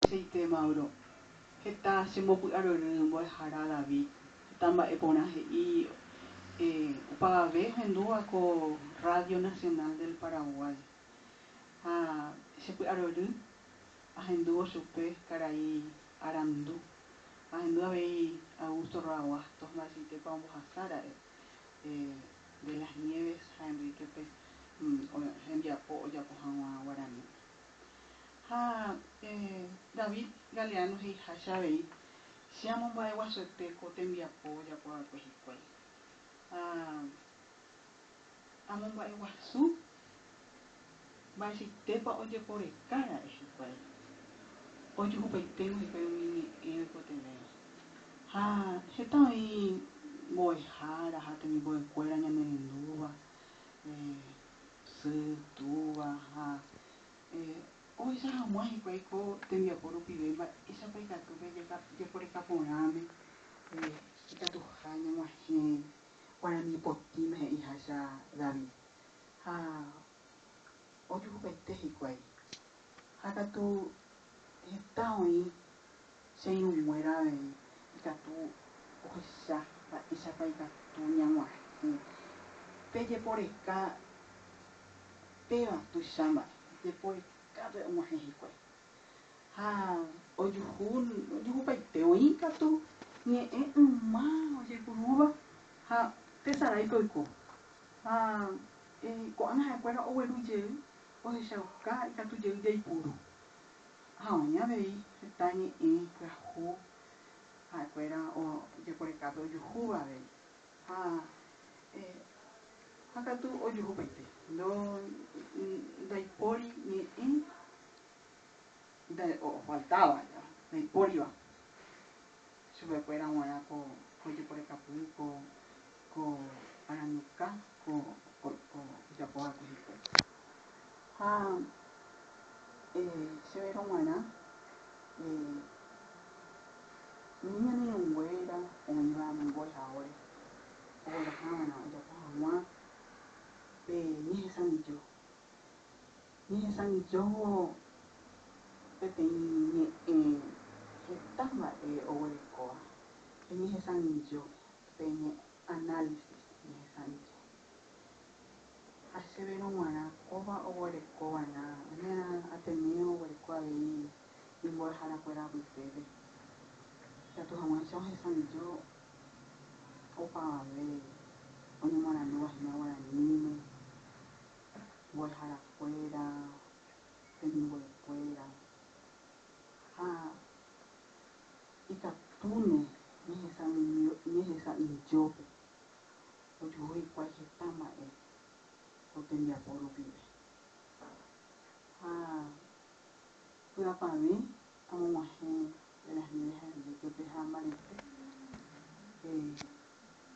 Cheite Mauro, heta chembopy'arory mbo'ehára David, heta mba'e porã he'i opavave ohendúva ko Radio Nacional del Paraguay. Ha chepy'arory ahendúvo chupe karai arandu. Ahendu avei Augusto Roa Bastos mba'eichaitépa ombohasára'e De las Nieves ha Enrique-pe hembiapo ojapo hag̃ua guaraníme. Ha David Galeano he'iháicha avei, Che amomba'eguasuete ko tembiapo ojapo va'ekue hikuái. Ha amomba'eguasu mba'eichaitépa ojeporeka ra'e hikuái, ojuhupaiténgo hikuái umi ñe'ẽ oikotevẽva. Ha heta oĩ mbo'ehára ha temimbo'ekuéra ñanerendúva, sy, túva ha ohecha hag̃ua hikuái ko tembiapo rupive mba'éichapa ikatu pe jeporeka porãme ikatuha ñag̃uahẽ guarani potĩme he'iháicha David. Ha ojuhupaite hikuái. Ha katu heta oĩ che irũnguéra avei ikatu ohecha mba'éichapa ikatu ñag̃uahẽ pe jeporeka péva tuicha mba'e, jeporekápe og̃uahẽ hikuái. Ha ojuhu, ojuhupaite oĩ katu ñe'ẽ yma ojepurúva ha tesaráipe oiko. Ha ko'ág̃a ha'ekuéra ogueru jey ohechauka ikatu jey jaipuru. Ha oĩ avei heta ñe'ẽ pyahu ha'ekuéra ojeporekápe ojuhúva avei. Ha ha katu ojuhupaite. Ndo ndaipóri ñe'ẽ ofaltáva, ndaipóriva chupekuéra g̃uarã ko jeporekapy, ko aranduka, ko ojapo va'ekue hikuái. Ha chéverõ g̃uarã umi ñane irũnguéra oĩva mbo'ehaóre ogueraha va'erã ojapo hag̃ua pe ñehesa'ỹijo. Ñehesa'ỹijóvo peteĩ ñe'ẽ heta mba'e oguerekóva, pe ñehesa'ỹijo, pe análisis ñehesa'ỹijo. Ha chéverõ g̃uarã kóva oguerekova'erã oña Ateneo oguereko avei imbo'eharakuéra apytépe, ikatu hag̃uáicha ohesa'ỹijo opavave oñemoarandúva hína guaraníme, mbo'eharakuéra, temimbo'ekuéra ha ikatúne ñehesa'ỹijópe ojuhu hikuái heta mba'e ko tembiapo rupive. Ha py'apavẽ amog̃uahẽ de las Nieves ha Enrique-pe ha mbarete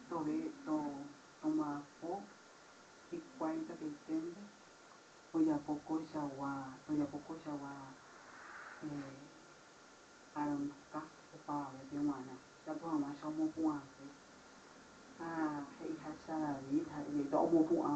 tove tomba'apo hikuái tapiaiténte ojapo koichagua, tojapo koichagua aranduka opavavépe g̃uarã, ikatu hag̃uáicha omopu'ãve. Ha he'iháicha David ha'e jeýta omopu'ã.